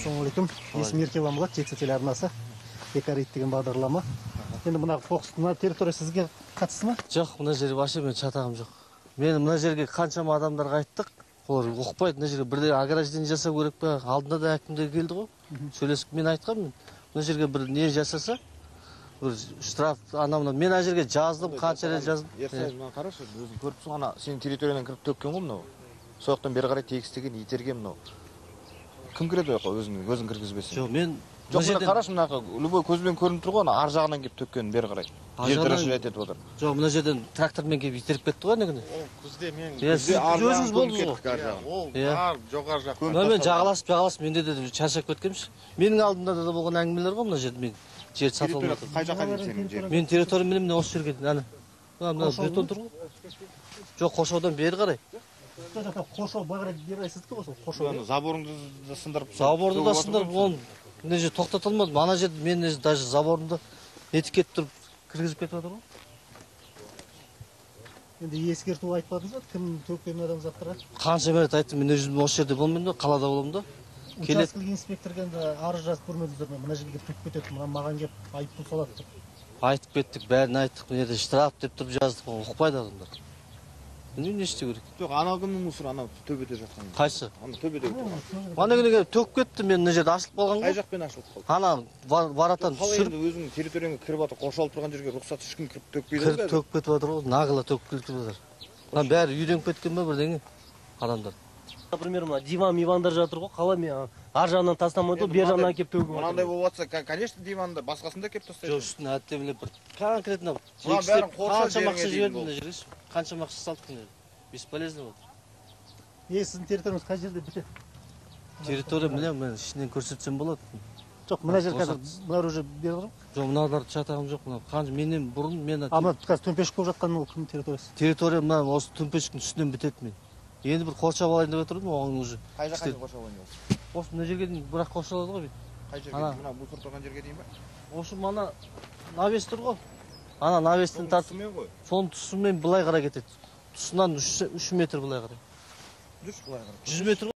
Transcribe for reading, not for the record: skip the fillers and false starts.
Ассалаумағалейкум. Есімім Еркебұлан болады, Жетісу телеарнасы. Экорейд деген бағдарлама. Енді мына қоқыс, мына территория сізге қатысты ма? Жоқ, мына жер вообще менің шатағым жоқ. Мен мына жерге қаншама адамдарға айттық, олар ұқпайды. Мына жерге бірде ограждение жасау керек пе? Алдында да әкімдер келді ғой. Сөйлесіп мен айтқанмын. Мына жерге бір не жасаса, бір штраф ана мына. Мен ана жерге жаздым, қанша рет жаздым. Ерсай, мына қарашы, өзің көріп тұрсың, ана сенің территориядан кіріп төккен ғой мынау. Сол жақтан бері қарай тегістеген, итерген мынау. Кім кіреді ол жаққа, өзің кіргізбесең? Жоқ, мен Жоқ, мына қарашы, мына любой көзбен көрініп тұр ғой, ана ар жағынан келіп төккен бері қарай. Жер расширять етіп отыр. Жоқ, мына жерден трактормен келіп итеріп кетті ғой ана күні. Ол күзде мен Сіз өзіңіз болдыңыз ғой. Ол ар жоғары жақ. Мына мен жағаласып, менде де шаршап кеткенмін. Менің алдымда да болған әңгімелер ғой мына жерде мен жер сатып алмадым. Қай жаққа дейін сенің жерің? Мен территориям міне осы жерге дейін, ана. Мына бетон тұр ғой. Жоқ, қоршаудан бері қарай. Қоршау бері қарай сіздікі ғой сол қоршау. Заборыңды да сындырып. Заборды да сындырып, оны мына жерде тоқтата алмадым. Ана жерде мен даже заборымды нетіп кетіп тұрып кіргізіп кетіп жатыр ғой. Енді ескерту айтпадыңыз ба? Кім төккен адам заттарға? Қанша рет айттым, мен өзім осы жерде болмаймын да, қалада боламын да. Учаскелік инспекторға енді арыз жазып көрмедіңіздер ме? Мына жерге келіп төкіп кетеді, мына маған келіп айыппұл салады деп. Айтып кеттік, бәрін айттық, мына жерде штраф деп тұрып жаздық, ұқпайды адамдар. Білмеймін не істеу керек. Жоқ, анау кімнің мусоры, анау төбеде жатқан. Қайсы? Ана төбеде. Ана күні келіп төкіп кетті, мен мына жерде ашылып қалған ғой. Қай жақпен ашылып қалды? Ана варатан түсіріп. Қалай енді өзіңнің территорияңа кіріп жатыр, қоршалып тұрған жерге рұқсат ешкім кіріп төкпейді. Кіріп төкіп кетіп жатыр ғой, нагло төкіп кетіп жатыр. Мына бәрі үйреніп кеткен бе бірдеңе адамдар. Например, мына диван, мивандар жатыр ғой, қалай мен ар жағынан тастамайды ғой, бер жағынан келіп төгіп жатыр. Мынандай болып жатса, конечно, диванды басқасын да келіп тастайды. Жоқ, үстіне әттемелеп бір конкретно бәрін қоршау қаншама ақша жеріңе дейін жібердім болды. мына жерге, қаншама ақша салдық мына жерге. Бесполезно болды. Не, сіздің территорияңыз қай жерде бітеді? Территория міне, мен ішінен көрсетсем болады. Жоқ, мына жер қазір, мыналар уже беріп отыр ғой. Жоқ, мыналар шатағым жоқ, мына қанша менен бұрын мен А мына қазір төмпешік болып жатқан ол кімнің территориясы? Территория мына осы төмпешіктің үстінен бітеді мен. Енді бір қоршап алайын деп отырдым, оған уже Қай жаққа істеді. дейін қоршап алайын деп отырсың? Осы мына жерге дейін бірақ қоршалады ғой бүйтіп. Қай жерге? Ана. Мына мусор тұрған жерге дейін ба? Осы мана навес тұр ғой. Ана навестен Соның тартып, тұсымен ғой. Соның тұсымен былай қарай кетеді. Тұсынан 3 метр былай қарай. Жүз былай қарай. 100 метр.